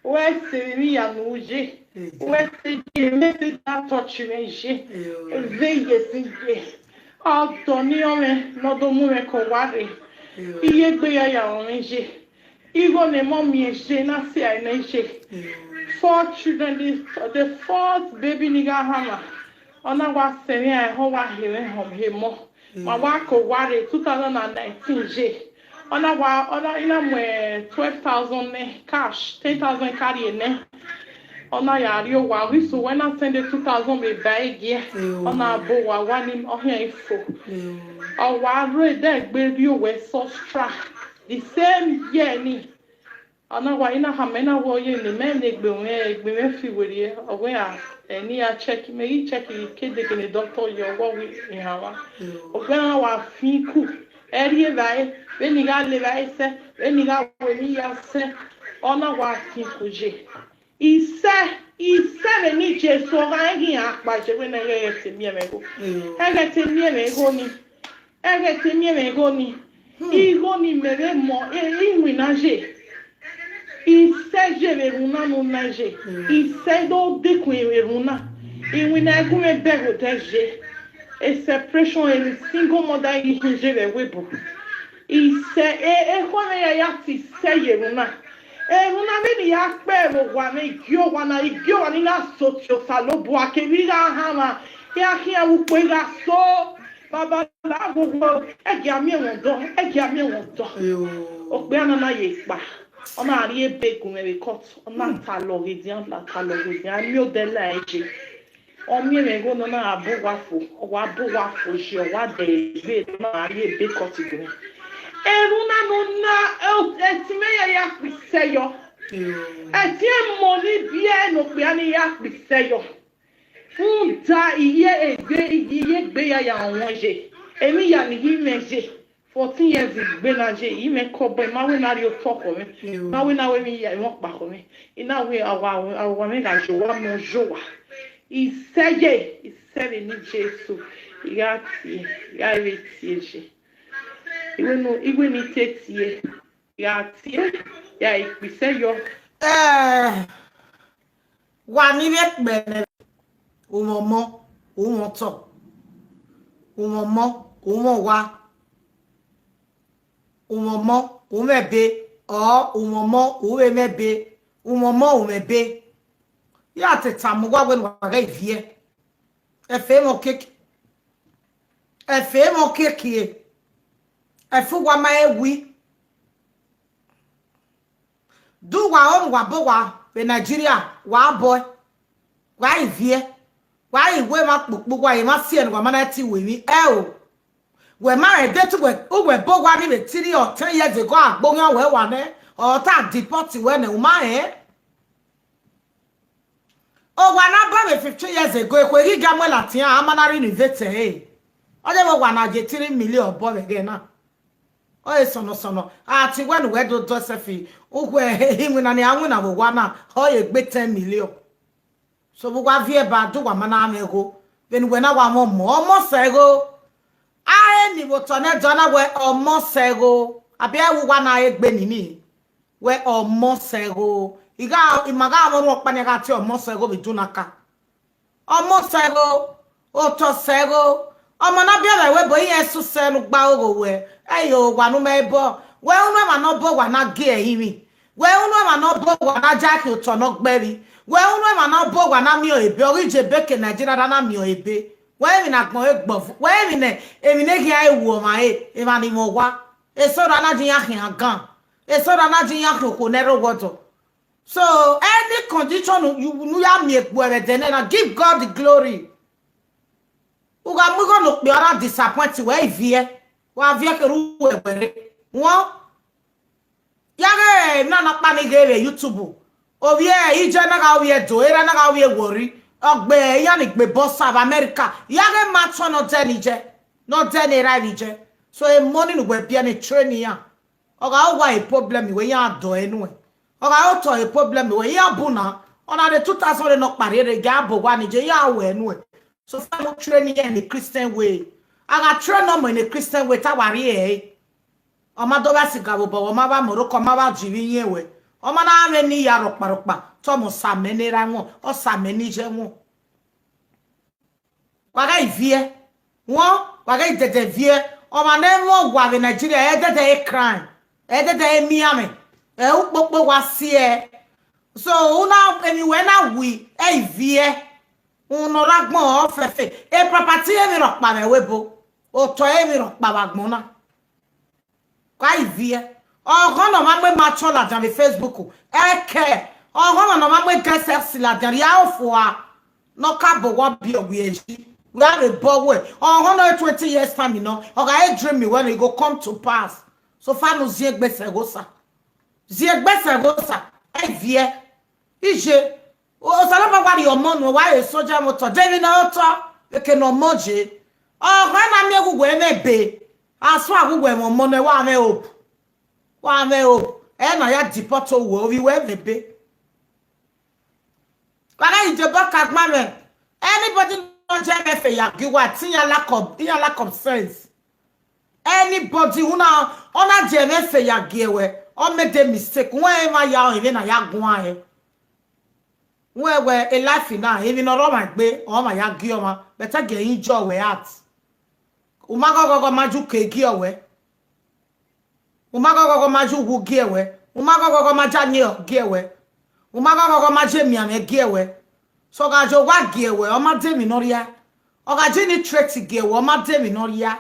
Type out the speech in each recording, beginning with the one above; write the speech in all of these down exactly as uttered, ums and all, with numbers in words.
Wese mi ya nuje. Wese je, wese da touch me je. Ve ye si je. Altoni ome, no do mu me ko ware. Iye gbe ya ya ome je. Igo ne mo mi je na si ai ne je. Four children, the, the fourth baby nigga hammer. Ona wa semi ai ho wa here hom he mo. Ma wa ko ware two thousand and nineteen je. Ona wa, ona ina mwe twelve thousand ne cash, ten thousand carry ne. Ona ya rio wa, we so when I send the two thousand be buy gear. Ona bo wa wa ni ohia ifo. O wa re de gbe rio we so stra. The same year ni. Ona wa ina ha me na wo ye ni me ne gbe we, gbe we fi we ye. O we a, eni a check me, i check i ke de ke ne doctor yo wo we ni ha wa. O gbe na wa fi ku. Eri e ba e, we ni ga le ba e se, we ni ga we ni ya se. Ona wa fi ku je. Ise, ise me ni Jesu ga hi apa je we na ye te mi e me go. E ge te mi e me go ni. E ge te mi e me go ni. Igo ni mere mo, e, iwina je. Ise je be runa no na je. Ise do de ku e runa. Iwina e ku me be go de je. A separation, a single mother, i je be we bo. Ise, e, e ko me ya ya ti se ye runa. E runa me ni ya pe ro wa me gyo wa na, i gyo wa ni na so ti o sa lo bo a ke ri ga ha ma. Ya ki a wu pe ga so. Baba la go go. E gi ami won do. E gi ami won do. O pe ana na ye pa. Ona ari e be gun e be cut. Ona ta lo ge di an la ta lo ge di. Ami o de la e je. O mi me go no na abu wa fo. O wa bu wa fo je. O wa de be na ari e be cut gun. E runa no na, e, e ti me ya ya pi se yo. E ti e mo ni bi e no pe ani ya pi se yo. Fun da iye egbe, iye egbe ya ya won je. Emi ya ni yi me je. Fourteen years gbe na je, yi me ko boy, ma we na ri o to ko me. Ma we na we mi ya won pa ko me. Ina we awa, awa me ga jo wa mo jo wa. Iseye, isere ni Jesu. Ya ti, ya re ti je. Iwe no, iwe ni te ti e. Ya ti e, ya ipise yo. Eh, wa ni me pe me. Umomo, umoto. Umomo, umowa. Umomo, umebe. O, umomo, umebe. Umomo, umebe. Ya te tamu wa wen wa ga ivie. Efe mo keke. Efe mo keke. Efu wa ma ewi. Du wa on wa bo wa be Nigeria wa boy. Wa ivie. Wa iwe ma pupu wa ma sien wa ma na ti we mi. E o. We ma e de tu we, u we bo wa ni be three or ten years ago, agbo yan we wa ne. O ta deport we ne, u ma e. O wa na ba me fifteen years ago, e ko ri ga mo la ti a, ama na renovate e. O de mo wa na je three million bo me ge na. O e sono sono. A ti we nu we do do se fi. U we he, he mu na ni a mu na wo wa na. O ye gbe ten million. So bu wa vie ba du wa ma na me go. Then we na wa mo mo, mo se go. A e ni wo to ne do na we o mo se go. Abi e wu wa na e gbe ni ni. We o mo se go. Iga, imaga mo ru opa ni ga ti o mo se go bi du na ka. O mo se go. O to se go. O mo na bi e we bo iye su se nu gba ogo we. E yo wa nu me bo. We unu ma no bo wa na ge e imi. We unu ma no bo wa na ja ki o to no gbe ri. We unu ma no bo wa na mi o ebe. O ri je be ke Nigeria da na mi o ebe. We mi na gbon e gbo. We mi ne, emi ne gi a e wo ma e. E ma ni mo wa. E so ra na di ya ki agan. E so ra na di ya ki o ko ne ro wodo. So any condition you, you ya mi e gbo e de na, give God the glory. U ga mu go no pe ora disappoint we ivie. Wa vie ke ru we were. Won. Ya ge na na pa ni ge be YouTube. O vie ije na ga o vie do, era na ga o vie wori. Ogbe ya ni gbe boss of America. Ya ge ma cho no de ni je. No de ni ra ni je. So e money no we bi ni train ya. Oga o wa e problem we ya do enu e. Oga o to e problem we ya bu na. Ona de two thousand re no pare re ga bo wa ni je ya we enu e. So fa mo train here in a Christian way. Aga train no mo in a Christian way ta wa ri e. O ma do ba si ga bo bo, o ma ba Morocco, o ma ba ji wi yen we. Oma na ame ni ya rokpa rokpa. Tomo sa mene ra won. O sa mene je won. Waga ivie. Won, waga idede vie. Oma ne mo wa ve Nigeria. E dede e crime. E dede e miame. E ukpokpo wa si e. So, una, emi we na wi. E ivie. Uno ra gbon ofefe. E property emi rokpa me webo. Oto emi rokpa wa gbon na. Kwa ivie. Oho no ma mwe ma cho la jan ve Facebook. Eke. Oho no no ma mwe gese si la jan ya ofua. No ka bo wa bi owi eji. We have a bo we. Oho no twenty years time no. Oga e dream me when it go come to pass. So far no zie gbese go sa. Zie gbese go sa. Ivie. Ije. O sala ba wa ri omo no wa e soja moto. Devi na oto. Eke no moje. Oho na mi egugwe me be. Aso agugwe mo mo ne wa me hope. Wa me hope. E na ya deport o wo wi we me be. Kwa na ije bo ka gma me. Anybody no je me fe ya gi wa tin ya lack of, ya lack of sense. Anybody una ona je me fe ya gi e we. O me de mistake. Won e ma ya o ime na ya gun a e. Won e we a life na. Imi no ro ma gbe. O ma ya gi o ma. Better get enjoy we at. Uma go go go ma ju ke gi o we. Uma go go go ma ju wu gi e we. Uma go go go ma ja ni o gi e we. Uma go go go ma je mi ame gi e we. So ga jo wa gi e we. O ma de mi no ria. O ga je ni threat gi e we. O ma de mi no ria.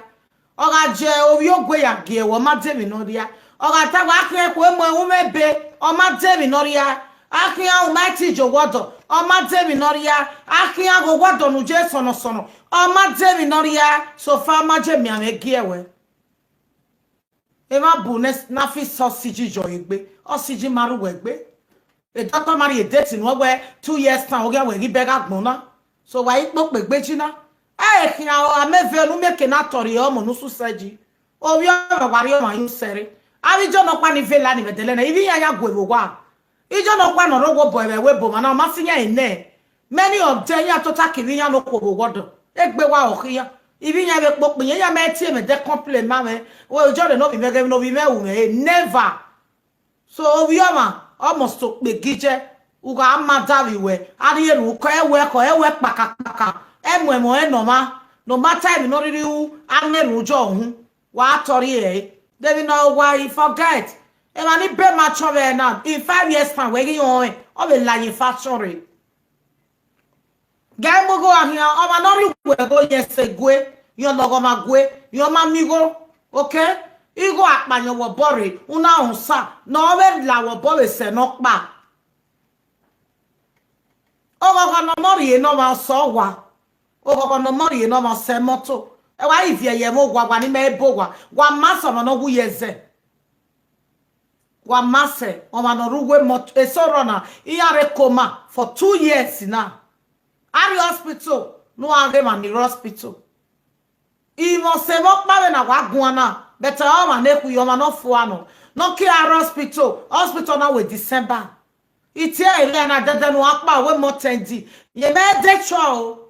O ga je ovi ogwe ya gi e we. O ma de mi no ria. O ga ta wa ke ko mo u me be. O ma de mi no ria. Akia u ma ti jo wodo. O ma de mi no ria. Akia go wodo nu je sono sono. O ma de mi no ria. So far ma je mi ame gi e we. Ema bu ne na fi sausage jo egbe. Oxygen maru we gbe. E doctor mari e date nu we two years time ogia we gi bega gbona. So wa ipo pe gbe jina. E kia o ame ve nu me ke na tori o mo nu su seji. O wi o wa ri o ma yu sere. Abi jo no pa ni ve la ni vedele na. Ivi ya ya gwe wo wa. Ijo no kwa no rogo boy we bo mana ma sinya ene. Many of them ya to take ibi ya no ko bo wodo. Egbe wa o kiya. Ibi ya be popo ya me tie me de complain ma me. We ojo de no bi me ge no bi me u me. Never. So obi oma almost to pe gije. U ga ma da wi we. Ari eru ko e we ko e we paka paka. E mo e mo e no ma. No matter if no riri u ane ru jo hu. Wa tori e. Devi no wa I forget. E ma ni be ma chove na. In five years time we gi on e. O be la yin fa chore. Ge mo go ahia o ma no ri we go yes e gwe. Yo logo ma gwe. Yo ma mi go. Okay? Igo apa yo wo bore. Una on sa. No we la wo bore se no pa. Ogogo no mori e no ma so wa. Ogogo no mori e no ma se moto. E wa ivie ye mo wa wa ni me bo wa. Wa ma so no wu ye ze. Wa ma se o ma no ru we moto. E so ro na. I are coma for two years now. Ari hospital. No are man ni hospital. Imo se mo pa we na wa guana. But o ma ne ku yo ma no fu ano. No ki are hospital. Hospital na we December. Itie ile na dede no akpa we mo tendi. Ye me de cho.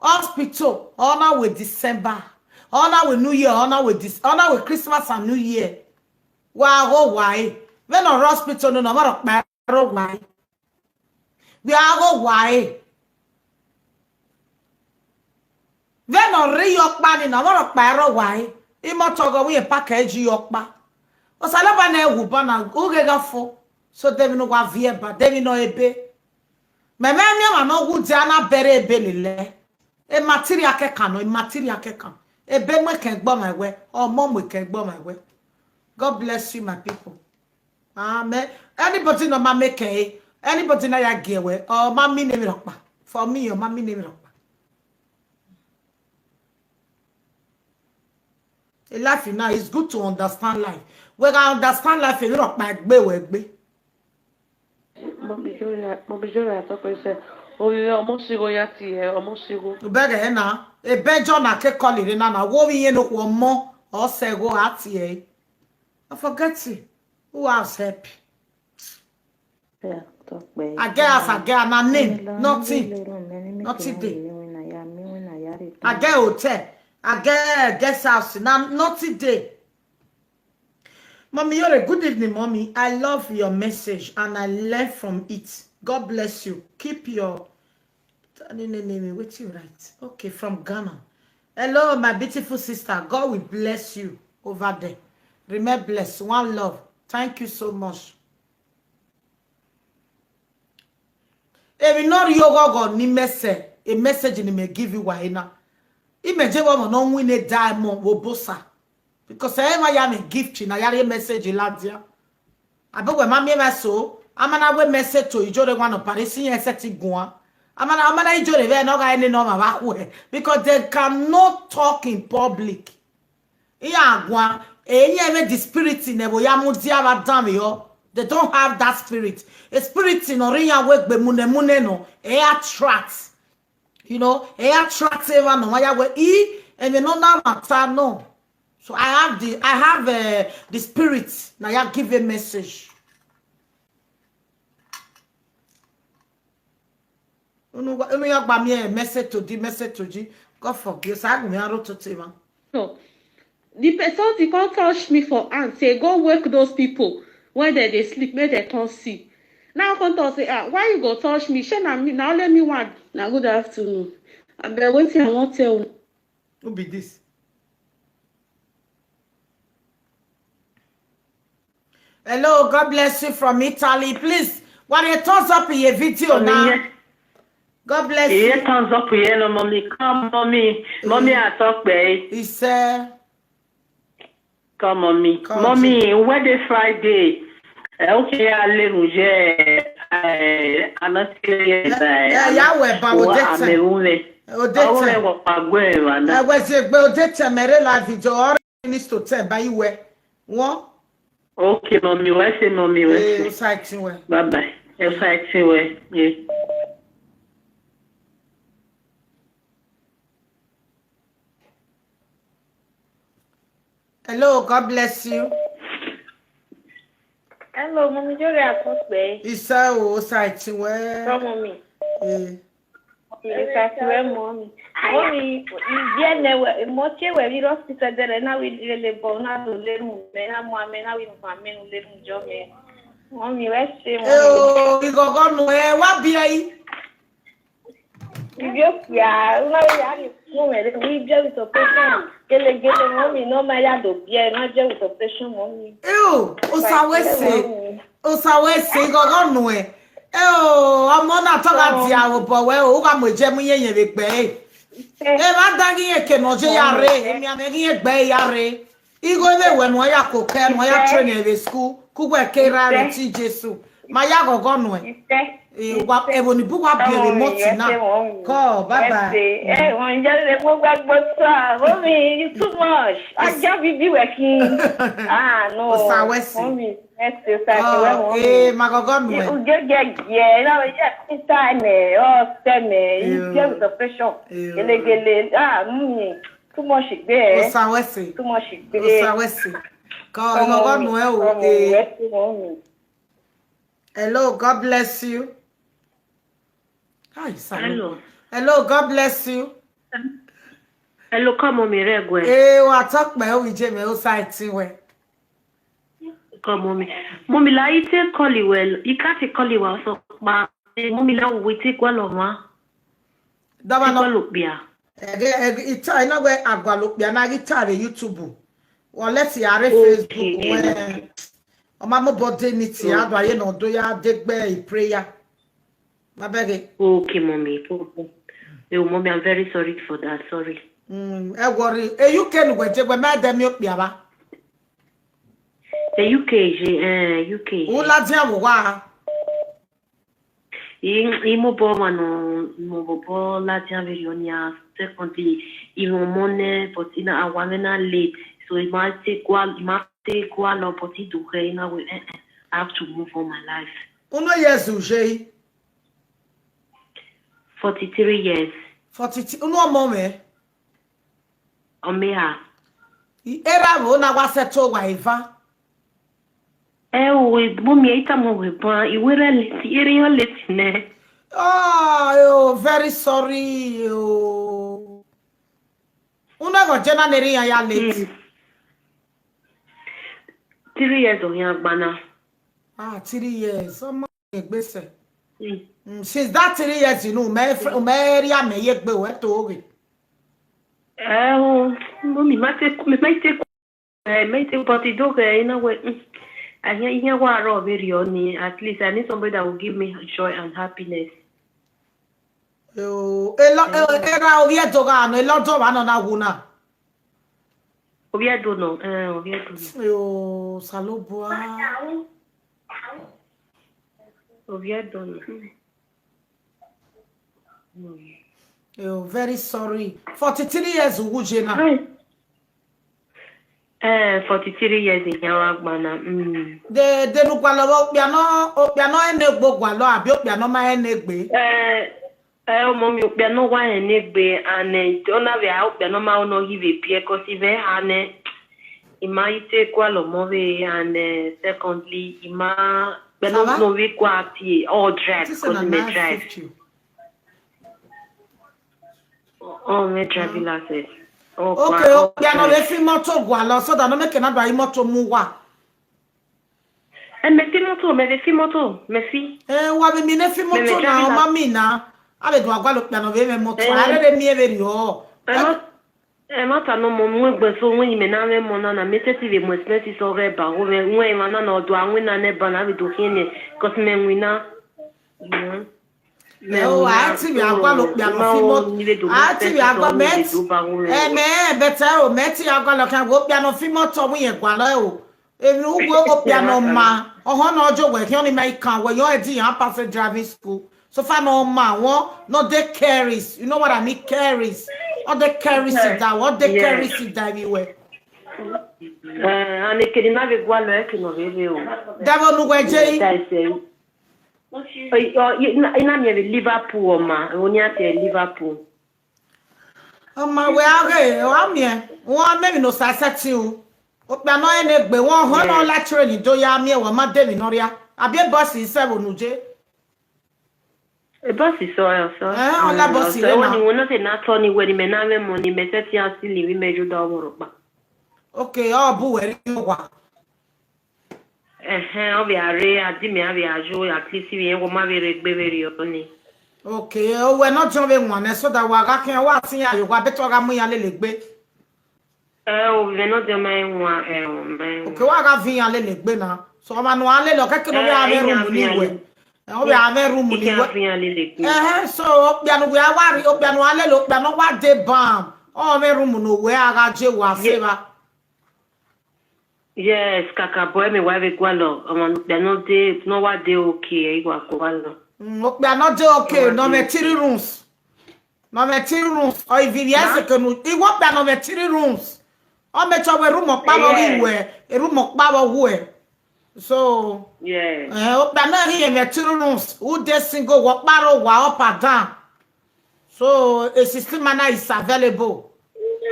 Hospital. Ona we December. Ona we New Year. Ona we this. Ona we Christmas and New Year. Wa go why? We no hospital no no maro pa ro why? We are go why? We no ri yo pa ni no maro pa ro why? Imo togo we package yo pa. O sala ba na ewu ba na uge ga fo. So Devi no wa vie ba, Devi no ebe. Me me mi ma no wu dia na bere ebe lele. E material ke kan, e material ke kan. Ebe mo ke gbo my way. O mo mo ke gbo my way. God bless you, my people. Amen. Anybody no ma make e. Anybody na ya gi e we. O ma mi ne mi rokpa. For me, o ma mi ne mi rokpa. A life now, it's good to understand life. We ga understand life, e mi rokpa gbe we gbe. Mami Joya, Mami Joya, talk for yourself. Oh, yeah, almost go ya ti, eh, almost go. Beg e na. E bejo na ke call it na na. Wo wi ye no ko mo. O se go ati e. I forget it. Who else help? Yeah, talk back. I get as I get na name. Nothing. Nothing dey. I get hotel. I get guest house. Na nothing dey. Mommy, you're a good evening, Mommy. I love your message and I learn from it. God bless you. Keep your, wetin you write? Okay, from Ghana. Hello, my beautiful sister. God will bless you over there. Remain blessed. One love. Thank you so much. Emi no ri ogogo ni message, a message ni me give you wahina. Ime je wo no win a diamond wo bosa. Because I ever ya me gift na ya re message ladia. Abe we ma mi ever so, amana we message to ijore one of Paris yen se ti gun. Amana, amana ijore ve no ga ene no ma wa ku e. Because they cannot talk in public. Iya gwa, enye me the spirit ne bo ya mu dia ba dan yo. They don't have that spirit. A spirit no ri ya we gbe mune mune no. E attract. You know, e attract ever no ya we e and you know na matter no. So I have the, I have uh, the spirit. Now ya give a message. Unu gwa- unu ya gba mi a message to the message to the. God forgive. So I go me aro to tema. No. The person they come touch me for hand, say, "Go wake those people when they, they sleep, make they come see." Now come talk say, "Ah, why you go touch me? Shey na me, na only me one." Na good afternoon. I been waiting, I won't tell. Who be this? Hello, God bless you from Italy. Please, what a thumbs up in your video now. God bless you. Thumbs up here, no, mommy. Come, mommy. Mommy, I talk, babe. He said, Come, mommy. Come, mommy, what day Friday? Eh, okay, I live with you. I not clear. Yeah, yeah, we ba What odete. I'm a woman. Odete. What I'm a woman. I was a odete mere la video. All needs to tell by you where. What? Okay, mommy. What's it, mommy? What's Eh, it? exciting way. Bye bye. Exciting way. Yeah. Hello, God bless you. Hello, Mommy Jory Akospe. Isa o exciting way. From Mommy. Eh. Yes, I swear, Mommy. Mommy, you get never much we hospital there, now we really born, now we live, now we Mommy, now we live, Mommy. Mommy, let's say, Mommy. Oh, you go go no eh, what be I? Ethiopia, now we are in moment. We just with operation. Gele gele, Mommy, no my yard of beer, not just with operation, Mommy. Ew, Osawese. Osawese, you go go no eh. Oh, I'm on a talk at the hour, but well, who am I jamming ye ye big bay? Eh, I don't get a can no jare, and me, I'm making a bay yare. Igo ebe we no ya ko ke no ya train ebe school. Ku gwe ke ra re ti Jesu. Ma ya go go no e. E wa e bo ni bu wa bi ebe mo ti na. Ko bye bye. Eh, won je le mo gba gbo so. Mommy, you too much. I just be be working. Ah no. Osawese. Mommy, next time we Oh, won. Eh, ma go go no e. Ugege ye na ye time e o se me. You get the pressure. Gele gele. Ah, Mommy. Too much gbe. Osawese. Too much gbe. Osawese. Ko go go no e o. Eh. Mommy. Hello, God bless you. Hi, Samuel. Hello. Hello, God bless you. Hello, come on, me regwe. Eh, wa talk me o ije me o site we. Come on, me. Mommy, la ite call you well. You can't call you well. So, ma, mommy, la we take one of ma. Dama Take one no. look, bia. Ege ege ita ina we agwa look bi na ita re YouTube. Wa let's ya re Facebook we. O ma mo body ni ti adu aye no do ya degbe prayer. Ma bege. Okay, mommy. Okay. Oh, mommy, I'm very sorry for that. Sorry. Mm, e worry. E U K ni we je we ma de mi o pia ba. The U K, eh, U K. U la dia wo wa. Imo bo ma no mo bo bo la dia very on ya secondly. Imo mone, but ina awa me na late. So it might take one, it might take one no, but it do okay. Ina we, eh, eh, I have to move on my life. Uno years uje. Forty-three years. Forty. Uno mo me. Omea. I era wo na wa settle wa eva. Eh, we, mommy, ita mo we ba. I we re late. I re yo late ne. Oh, oh, very sorry. Oh. Una go jena neri ya ya late. Mm. Three years on here, Gbana. Ah, three years. Ọmọ ẹgbẹ́sẹ̀. Mm. Mm, since that three years, you know, my friend, my area, my yegbe, where to oge. Oh, mommy, might take, might take, uh, might take, but it okay, you know what? I hear, hear what I very on. At least I need somebody that will give me joy and happiness. Yo, elo, elo, era oge to ga no, elo to ba no na wuna. Oviedo no, eh, Oviedo no. Yo, Salobua. Oviedo no. Yo, very sorry. Forty-three years, Ugujena. Hi. Eh, forty-three years in Yawagbana. Mm. De de nu gwalo okpiano, okpiano ene gbo gwalo abi okpiano ma ene gbe. Eh, eh, mommy, okpiano wa enegbe and eh, ona ve okpiano ma ono give a peer cause ive hane. Ima ite kwa lo move and eh, secondly, ima Sava? No we kwa pie or drive This is cause a me nice drive. fifty. Oh, me drive license. Oh, Okay, okpiano le fi moto gwalo so that no make another moto mu wa. Eh, me fi moto, me fi moto, me fi. Eh, wa be mi ne fi moto Me- me na drive o mami na. Ale do agwa lo piano be me moto. Eh. Ale de mi e be ri o. Eh, ma- eh, mata no mo mo gbe so won ime na me mo na na me teti be mo expense so re ba wo me won ma na na odo awin na ne ba na be do kini cause me win na. Mm. Eh, o, a ti mi agwa lo piano fi moto. A ti mi agwa met. Eh, me better o, me ti agwa lo kan go piano fi moto wi yen gwa lo o. Emi ugbo okpiano ma. Oho na ojo we ki oni ma ikan we yo e di yan pass driving school. So far no ma won no dey carries. You know what I mean, carries. All the carries sit down. What the Yeah. Carries sit down everywhere. Eh, ane kedi na be gwa lo e ki no be be o. Davo nu we je. Dai se. Oi, o, i- ina, ina mi be Liverpool o ma. Oni ati Liverpool. Ọmọ we age o amie. Won me mi no sa setting o. Okpiano ene gbe won ho no la train do ya mi e wa ma de mi no ria. Abi e bus seven nu je. E bus so e so. Eh, o la bus So re won na. Ni won na se na to ni we ni me na me mo ni me teti a si li wi me ju da o mo ro pa. Okay, o bu we ri wa. Eh, eh, o be are adi me a be ajo at least we won ma be re gbe be ri o ni. Okay, o we no jon be won e so that wa ga ken wa tin ya yo wa better ga mu ya lele gbe. Eh, o be no de me won e o me. Okay, wa ga vin ya lele gbe na. So ma no ale lo keke no be ave room ni we. Eh, o be ave room ni we. Ike ya le le gbe. Eh, so okpiano we awari, okpiano ale lo, okpiano wa de bam. O me room no we aga je wa se ba. Yes, kaka boy me wa be gwa lo. O ma no de no wa de okay e wa gwa lo. Mm, okpiano de okay, no me three rooms. No me three rooms. O ivi yes ke no. I wo okpiano me three rooms. O me cho we room okpa wo Yeah. we. E room okpa wo we. So, Yeah. eh, okpiano he me three rooms. Who dey single wo paro wa up and down. So, a system mana is available.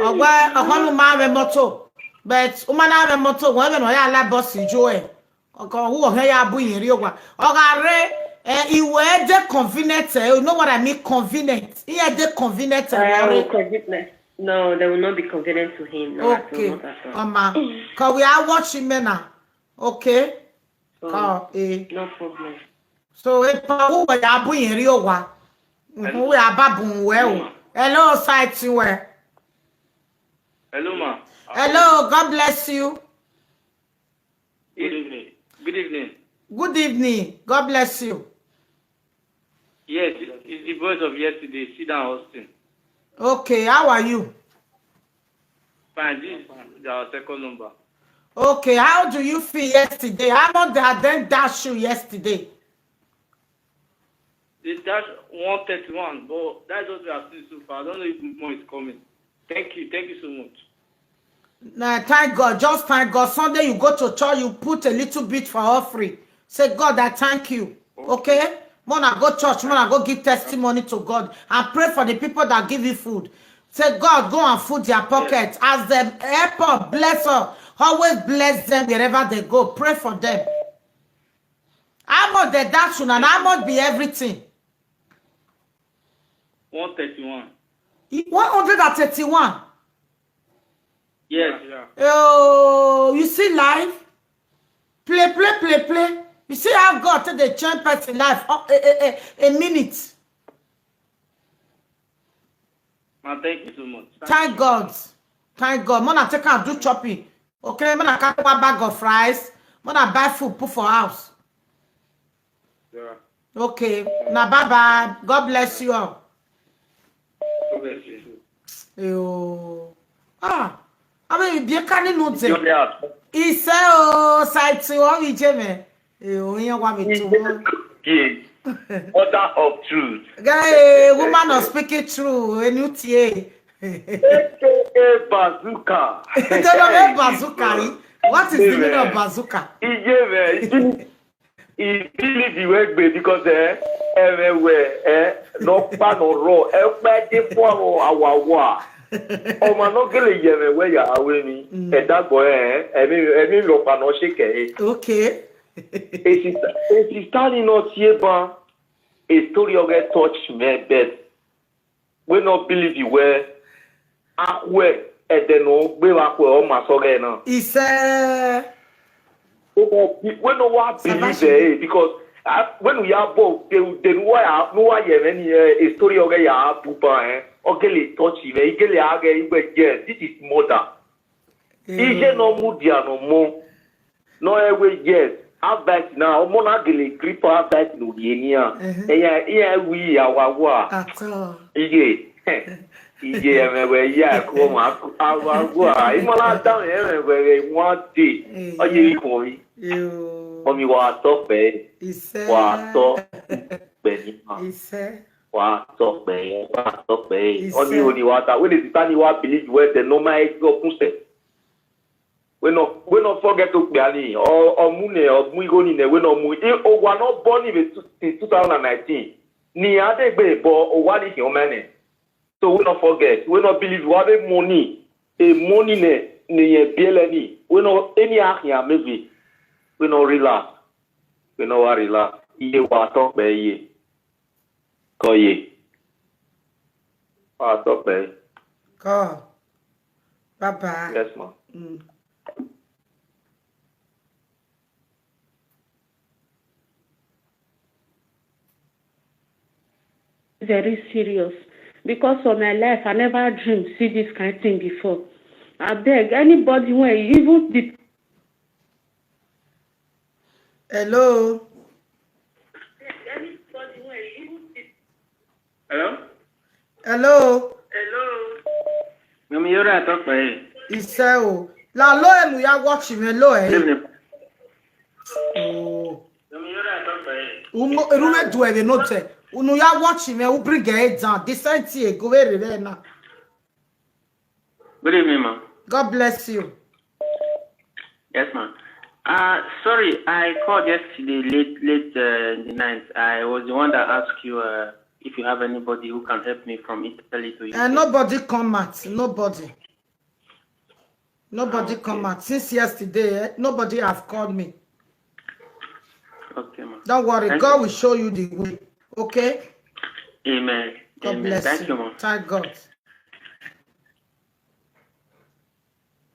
Ogwe, ogonu ma me moto. But umana me moto, we no ya la boss jo e. Oko hu o he ya bu yin ri ogwa. Oga re, eh, iwe de convenient, eh, you know what I mean, convenient. Iye de convenient, eh, Uh, re. convenient. No, they will not be convenient to him. No, at all, Okay. Not at all. Oma. Cause we are watching me now. Okay. So, Call, eh. No problem. So if I who we are bu yin ri ogwa. Mhm, we are babun we o. Hello, site we. Hello, ma. Hello, God bless you. Good evening. Good evening. Good evening. God bless you. Yes, it's the voice of yesterday. Sit down, Austin. Okay, how are you? Fine. This is our second number. Okay, how do you feel yesterday? How much did I then dash you yesterday? They dash one thirty-one, but that's what we have seen so far. I don't know if more is coming. Thank you. Thank you so much. Nah, thank God. Just thank God. Sunday you go to church, you put a little bit for offering. Say, "God, I thank you." Okay? Mona go church, mona go give testimony to God and pray for the people that give you food. Say, "God, go and food their pocket." As the airport bless us, always bless them wherever they go. Pray for them. How much they dash you and how much be everything? One thirty-one. One hundred and thirty-one. Yes. Yeah. Oh, you see life? Play, play, play, play. You see how God take dey change person life, uh, a, a, a, a minute. Man, thank you so much. Thank God. Thank God. Mona take am do chopping. Okay, mona carry one bag of rice. Mona buy food, put for house. Yeah. Okay. Now bye bye. God bless you all. God bless you. Yo. Ah. I mean, you can't know Your dad. Ise o, site o, ije me. Yo, you want me to. Yes. Mother of truth. Guy, woman of speaking true, enu tie. A K A bazooka. Don't know where bazooka is. What is the meaning of bazooka? Ije me. Ibili the way gbe because eh ẹ̀wẹ̀ eh no pa no ro ẹ pẹ́ dé fún àwọn àwàwà. Ọmọ náà gẹ́lẹ̀ yẹ ẹ̀wẹ̀ wẹ̀ yà awé mi. Ẹ̀dá gbọ́ ẹ̀ ẹ̀mí ẹ̀mí lọ pa náà ṣe kẹ̀ ẹ́. Okay. Èsì èsì sáni náà tiẹ̀ bá a story ọ̀gẹ́ touch me bẹ́ẹ̀. Wey no believe you well. Akwe ẹ̀dẹ̀ nù gbé wa kwe ọmọ asọ́gẹ́ náà. Ise. Wey no wa believe eh because ah, when we are both they they no wa no wa yẹ mẹ ni eh, a story ọ̀gẹ́ yà á bu ba eh ọ̀gẹ́ lè touch me ọ̀gẹ́ lè agẹ́ ìgbẹ́ jẹ this is murder. Ije no mu dia no mo. No ewe yes. Advice na ọmọ na gele grip advice no ye ni a. Eya eya wi awawa. At all. Iye. Iye emewe ya ko ma awawa. Imola down emewe one day. Oye iko mi. Yo. Omi wa to pe. Ise. Wa to pe ni ma. Ise. Wa to pe. Wa to pe. Ise. Oni oni wa ta. When is the time you wa believe where the normal ego kunse. We no we no forget to pe ani. O o mu ne o mu igo ni ne we no mu. I o wa no born in two thousand nineteen. Ni adegbe bo o wa ni hin o mene. So we no forget. We no believe we have money. A money ne ne ye biele ni. We no any action amezi. We no relax. We no wa relax. Iye wa to pe iye. Koye. Wa to pe. Go. Bye bye. Yes, ma'am. Mm. Very serious because for my life I never dream see this kind thing before. I beg anybody when even the Hello. Hello? Hello. Mami yora talk by. Ise o. La lo enu ya watch me lo eh. Evening. Oh. Mami yora talk by. Umo rume duwe de no te. Unu ya watch me u bring it down. The same thing go very very now. Good evening, ma'am. God bless you. Yes, ma'am. Uh, sorry, I called yesterday late, late uh, in the night. I was the one that asked you uh, if you have anybody who can help me from Italy to U K. And nobody come out. Nobody. Nobody Okay. come out since yesterday. Eh? Nobody have called me. Okay, ma'am. Don't worry. Thank God you. Will show you the way. Okay. Amen. God Amen. Bless Thank you. You, ma'am. Thank God.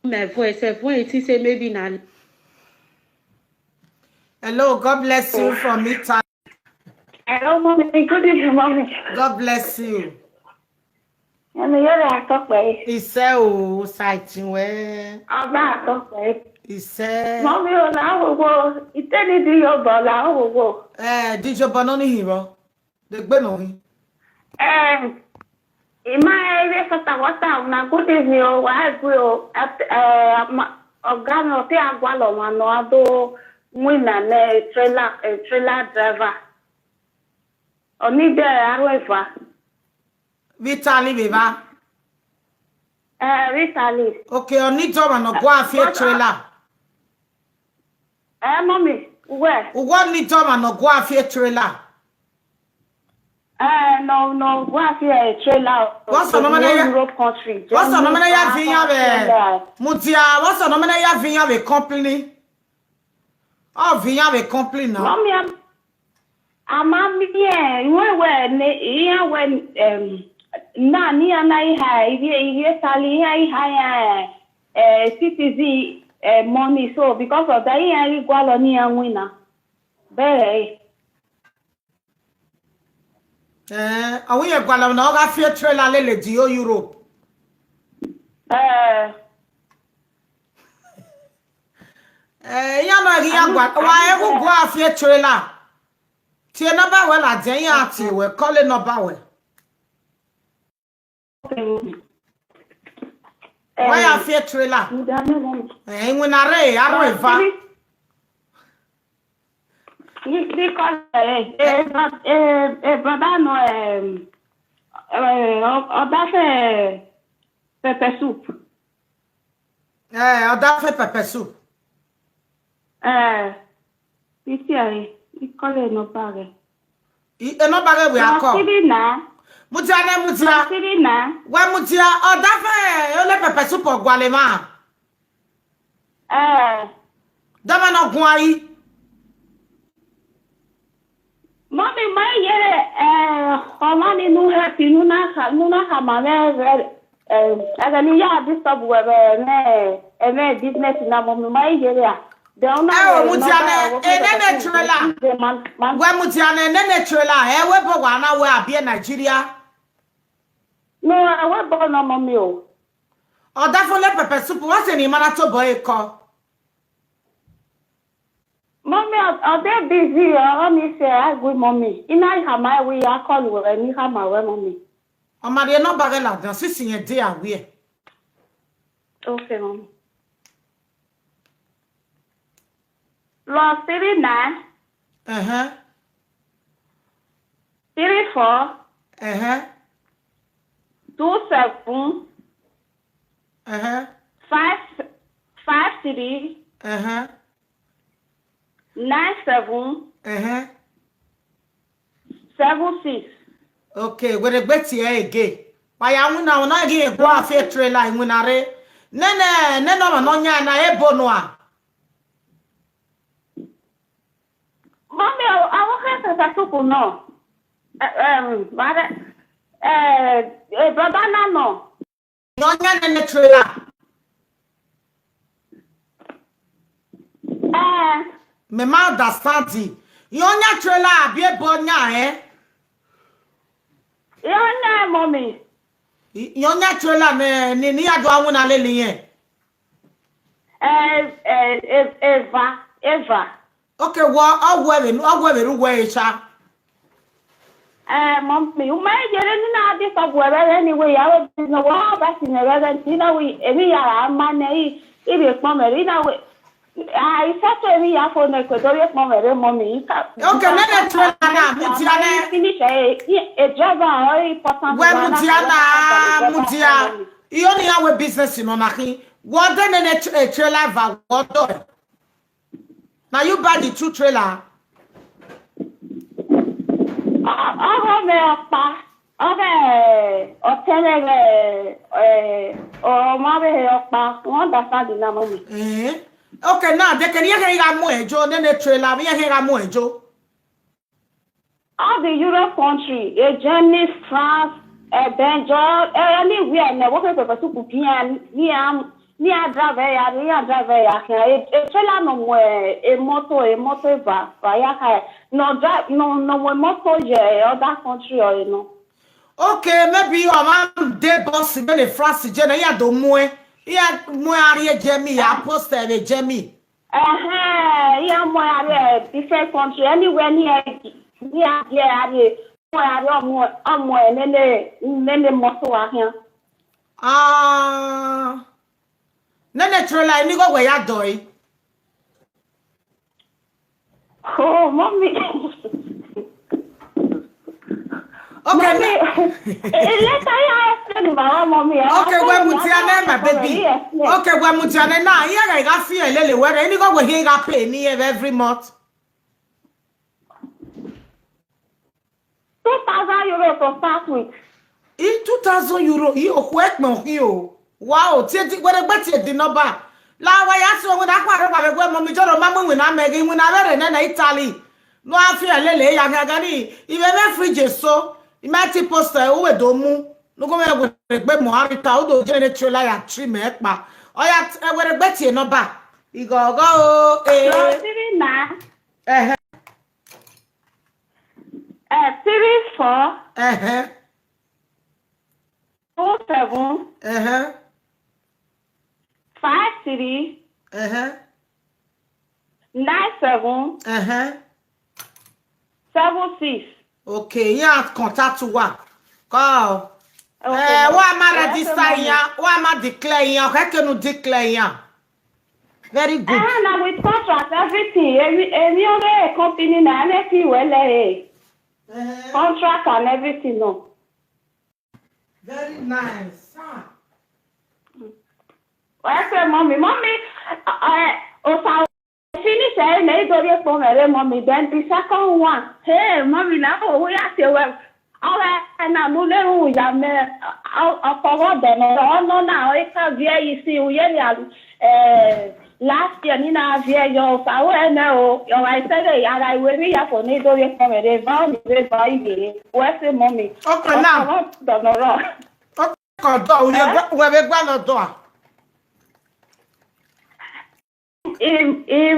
My voice, if when it is say maybe na Hello. God bless you from Italy. Hello, mommy. Good evening, mommy. God bless you. Mommy, you're a talk by. Ise o, site we. I'm not a talk by. Ise. Mommy, you're not a go. It's any do your ball. I will go. Eh, did you banana hero? The gbe no hin. Eh, in my area, Sata Wata, na good evening. Oh, I go at uh, Ogano Te Agualo Mano Ado Wina ne trailer eh, trailer driver. Oni de arweva. Vitali beba. Eh, Vitali. Okay, oni joma no go afie trailer. Eh, mommy, where? Ugo ni joma no go afie trailer. Eh, no, no, go afie a trailer. What's the To name of the the- Europe country? What's the name of the Germany, Yavinya Australia. Mutia, what's the name of the Yavinya company? Oh, Vinya company now. Mommy, I'm, I'm, I'm here. Where, where, ne, here, when, um, na, ni, na, ihe, ihe, ihe, sali, ihe, ihe, eh, eh, citizen, eh, money. So because of that, he ain't go on here winner. Very. Eh, awu ye gwala na ọ ga fie trailer lele di o Europe. Eh, Eh, ya no gi ya gwa. Wa e wu gwa fie trailer. Tie number we la den ya ti we, call number we. okay. Wa ya fie trailer. Muda ne mom. Eh, inwe na re, aru eva. Ni ni call eh eh bro- eh eh brother no eh eh o- oda fe pepper soup. Eh, ọ da fe pepper soup. Eh, iti ai, i call no pare. I e no bare we akọ. Siri na, Mudia ne mudia. siri na. We mudia, ọ da fe o le pepper soup ogwale ma. Eh, Da ma no gun ayi. Mami, ma yere eh, omani nu happy, nu na ha, nu na ha ma me eh, eh, aga ni ya disturb we be me eh, me business na mami, ma yere ya. De una Eh, o mudia ne, e ne ne trailer. Man, We mudia ne, ne ne trailer. E we bo wa na we abie Nigeria. no, I will born no mami o. Ọ da fe o le pepper soup, wa se ni mara to bo e ko. Mommy, are, are they busy? Or me say I agree, mommy. In I have my way, I call you when you have my way, mommy. Ọ ma de no bare la dan sisi yen de awie. Okay, mommy. Plus three nine, Eh eh. three four, Eh eh. two seven, Eh eh. five, five three, Eh eh. nine seven, Eh eh. seven six. Okay, we regbe ti e ege. Wa ya wu na, ọ na gi e gwa fie trailer inwe na re. Ne ne, ne no ma no nya na e bo no a. Mommy, I, I will have to talk to no. Uh, um, but uh, uh, brother, no, no. Yo nya ne ne trailer. Uh, Me ma understand it. Yo nya trailer abi e bo nya eh. You know, mommy. Yo nya trailer ne ni ni ya do awun na le ni yen. Uh, uh, Eva, Eva. Okay, wo o we be, o we be ru we cha. Eh, mommy, you might get in and out this of wherever anyway. I was in the world back in the reverend. You know, we, every year, I'm man, eh, if you come, you know, we, I said to every year for the Equatorial moment, eh, mommy. You can't, Okay, let them try now. Mudia ne. Finish a, a driver or important. We mudia na, mudia. You only have a business in Onahi. What then in a tra- a trailer va? What do? Now you buy the two trailer. Ọgọ mi ọpa, ọgọ ọtẹlẹ rẹ, ọmọ rẹ ọpa, wọn dà sáàdì náà mọ mi. Eh? Okay, now they can hear him more ejo, then the trailer, we hear him more ejo. All the Europe country, eh, Germany, France, eh, Belgium, eh, anywhere, na wo pe pe su ku pian, ni am, ni a drive ya, ni a drive ya, eh, eh, trailer no mo, eh, eh, motor, eh, motor va, va ya ka, no drive, no, no mo motor je, eh, other country or, you know. Okay, maybe your man dey boss in the France, Jenna, ya do mue. Ya mue ari e Jemi, ya post e Jemi. Eh, eh, ya mo ya re, different country, anywhere near, near there, are, mo ya re, mo, mo, nene, nene motor wa here. Ah. Nene trailer, ni go we ya doi. Oh, mommy. Okay, Mommy, na- eh, later I ask you about mommy. I Okay, ask we you mudia ne, my about baby. Yes, yes. Okay, we mudia ne na. Iya ga ga fi e lele we re ni go we he ga pay ni e every month. Two thousand euro to start with. In two thousand euro, i o kwe kpon hi o. Wow, tie di were gbe tie di number. La wa ya so won akwa ro ba be gwe mo mi joro ma mu win na me gi win na were na na Italy. No a fi lele ya ga ga ni. I be me fridge so. I ma ti post e o we do mu. No go me were gbe mo arita o do je ne trailer ya tri me pa. O ya e were gbe tie number. Igogo o. Eh. Plus three nine, Uh-huh. uh, three four, Uh-huh. two seven, Uh-huh. five three, Uh-huh. nine seven, Uh-huh. seven six. Okay, yeah, contact wa. Call. Okay, Eh, ma'am. wa ma Yes, register ma'am. yan, wa ma declare yan, keke nu declare yan. Very good. Ah, na with contract, everything. Every, every other company na anything well, eh. Eh, Contract and everything, no. Very nice. Ah. Well, say, mommy, mommy, uh, uh, Osa finish eh, na idori ekpo mere, mommy. Then the second one, hey, mommy, na o we are say well. Awa na mu le ru ya me, ọkọwọ dọnọ ọnọ na o ka vie isi u ye ya, eh, last year ni na vie yo sa we na o yo wa se ya ra iwe mi ya fo ni do ye ko me de ba ni be ba ibe we se, mommy. Okay, now. Ọkọwọ dọnọ ro. Okay, do we gba we be gba lo do a. Im im